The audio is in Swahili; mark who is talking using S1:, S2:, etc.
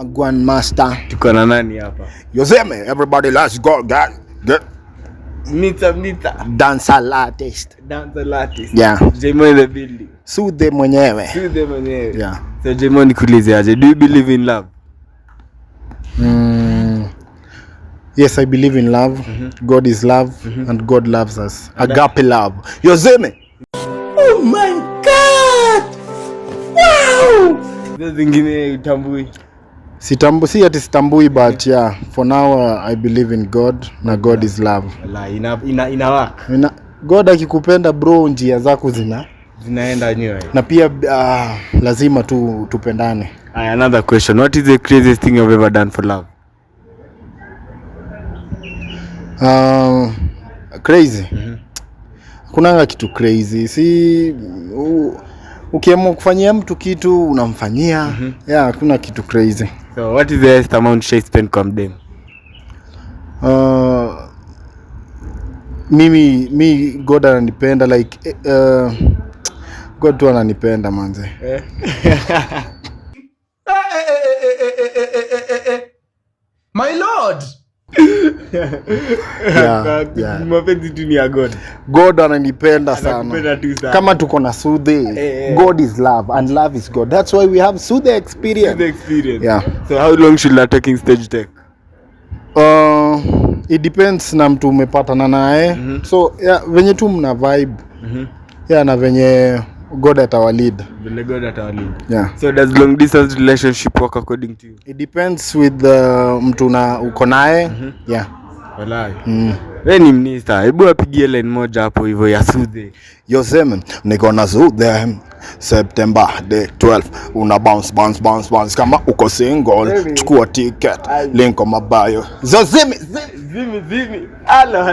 S1: Grandmaster.
S2: Tuko na nani hapa?
S1: Yoseme, everybody, let's go, guys. Get
S2: Mnita mnita.
S1: Dancehall artist.
S2: Dancehall artist.
S1: Yeah.
S2: Jmo in the building.
S1: Sude mwenyewe.
S2: Sude mwenyewe.
S1: Yeah.
S2: So Jmo, nikuulize aje, do you believe in love?
S1: Yes, I believe in love. God is love and God loves us. Agape love. Yoseme.
S3: Oh my God! Wow!
S2: Hizo zingine utambui?
S1: Sitambu, si ati sitambui, but yeah, for now I believe in God na God is love.
S2: Wala ina work.
S1: God akikupenda, bro, njia zako zina
S2: Zinaenda nyewe.
S1: Na pia lazima tu tupendane.
S2: Aya, another question. What is the craziest thing you've ever done for love?
S1: Crazy. Kunanga kitu crazy. Si ukiamua kufanyia mtu kitu, unamfanyia. Yeah, hakuna kitu crazy.
S2: So what is the highest amount she spent kwa mdem?
S1: Mimi mi God ananipenda, like God tu ananipenda, manze.
S2: Eh?
S3: Eh, eh, eh, eh, eh, eh, eh, eh, eh, eh. My lord!
S1: Yeah.
S2: Mapenzi tu ni ya God.
S1: God ananipenda sana.
S2: Anakupenda tu sana.
S1: Kama tuko na Sudhe.
S2: Eh.
S1: God is love and love is God. That's why we have Sudhe Experience.
S2: The experience.
S1: Yeah.
S2: So how long should a talking stage take?
S1: It depends na mtu umepatana naye. So yeah, venye tu mna vibe. Yeah, na venye God atawalead.
S2: Vile God atawalead.
S1: Yeah.
S2: So does long distance relationship work according to you?
S1: It depends with the mtu na uko naye. Yeah.
S2: Walai. We ni mnista, hebu apigie line moja hapo hivyo ya Sudhe.
S1: Yoseme, niko na Sudhe September the 12, una bounce, bounce, bounce, bounce. Kama uko single, chukua ticket, link on my bio. Zozimi.
S2: Zimi zimi. Halo.